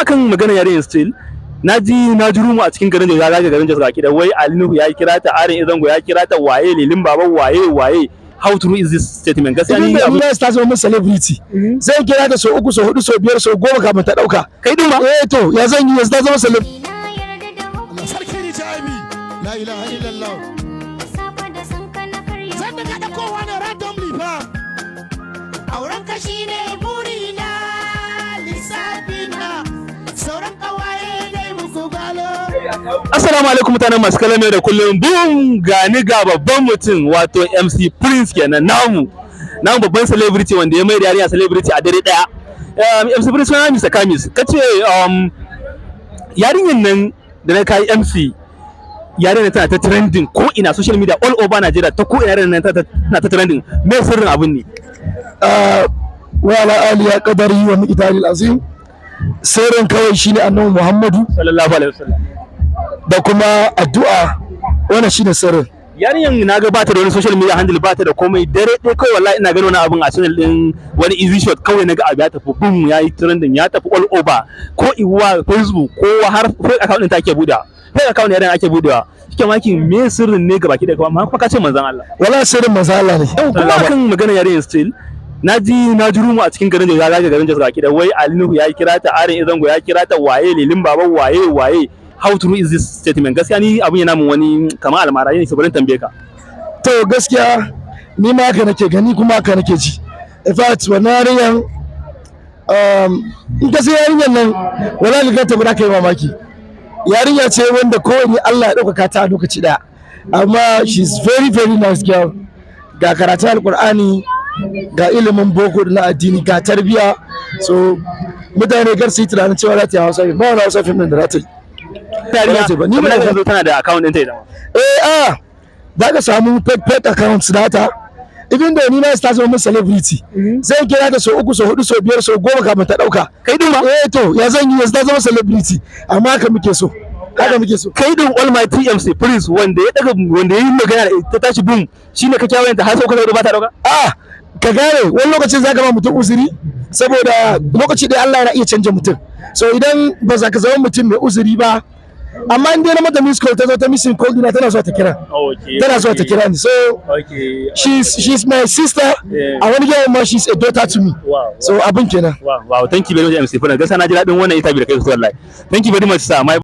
Akan magana yarinyar, still na ji rumour a cikin garin Jos, ya zaga garin Jos gaki da wai Ali Nuhu ya kira ta, Arin Izango ya kira ta, waye Lilin Baba, waye waye. How true is this statement? Gaskiya Even ni da abu Emirates ta zama mun celebrity, zai kira ta sau uku, sau hudu, sau biyar, sau 10 kafin ta dauka. Kai din ma? Eh, to ya zan yi? Yanzu ta zama celebrity. Allah sarki ni jami, la ilaha illallah. Zan daga ɗaukowa ne randomly fa. Auren ka shine burina, lissafi na sauran ƙawaye dai muku galo. Assalamu alaikum mutanen masu kallon yau da kullum. Boom, gani ga babban mutum, wato MC Prince kenan, namu babban celebrity wanda ya mai da yarinya celebrity a dare daya. MC Prince, suna Mr. Kamis kace yarinyar nan da na kai MC, yarinyar tana ta trending ko ina social media, all over Nigeria, ta ko ina yarinyar nan tana ta trending. Me sirrin abun ne? Wa ala alihi qadari wa miqdaril azim. Sirrin kawai shine Annabi Muhammadu sallallahu alaihi wasallam da kuma addu'a. Wannan shine sirrin. Yarinyar na ga bata da wani social media handle, bata da komai. Dare ɗaya kawai, wallahi ina ganin wani abun a channel din wani Easy Shot, kawai naga abu ya tafi, boom, yayi trending, ya tafi all over ko iwa Facebook ko har fake account din ta ake buɗewa, fake account yarinyar ake buɗewa. Shike maki, me sirrin ne gabaki da kuma kuma ka ce manzon Allah? Wallahi sirrin manzo Allah ne. Yau kuma akan magana yarinyar, still na ji rumour a cikin garin Jos, ya zaga garin Jos gabaki da wai Ali Nuhu ya kira ta, Arin Izango ya kira ta, waye Lilin Baba, waye waye. How true is this statement? Gaskiya ni abun yana mun wani kamar almara ne, sai tambaye ka. To gaskiya ni ma haka nake gani kuma haka nake ji. In fact, wannan yarinyan, in ka sai yarinyan nan, wallahi ka ta ka yi mamaki. Yarinya ce wanda kowane Allah ya ɗaukaka ta a lokaci ɗaya, amma she's very very nice girl. Ga karatun Alkur'ani, ga ilimin boko da na addini, ga tarbiya. So mutane kar su yi tunanin cewa za ta yi Hausa film. Ba wani Hausa film din da za ta yi. Yarinya Ba za ta yi ba. Ni kamar ba da zo tana da account ɗinta ita ma. Eh, a za ka samu fake accounts nata. Even though ni na ta zama mun celebrity, zai kira ta sau uku, sau hudu, sau biyar, sau 10 kafin ta dauka. Kai din ma? Eh, to ya zan yi? Yanzu ta zama celebrity, amma haka muke so, haka muke so. Kai din, Almighty MC Prince, wanda ya daga, wanda ya yi magana da ta tashi, boom, shine ka kyawayen ta har sau ka ba ta dauka. A ka gane, wani lokacin za ka ba mutum uzuri saboda lokaci ɗaya Allah yana iya canja mutum. So idan ba za ka zama mutum mai uzuri ba, amma in dai na mata miss call, ta zo ta missing call dina, tana so ta kira, tana so ta kira ni. So she's my sister. A wani gefen ma she's a daughter to me. So abin kenan. Wow, thank you very much, MC Prince. Gaskiya na ji daɗin wannan interview da kai sosai wallahi. Thank you very much, sir. My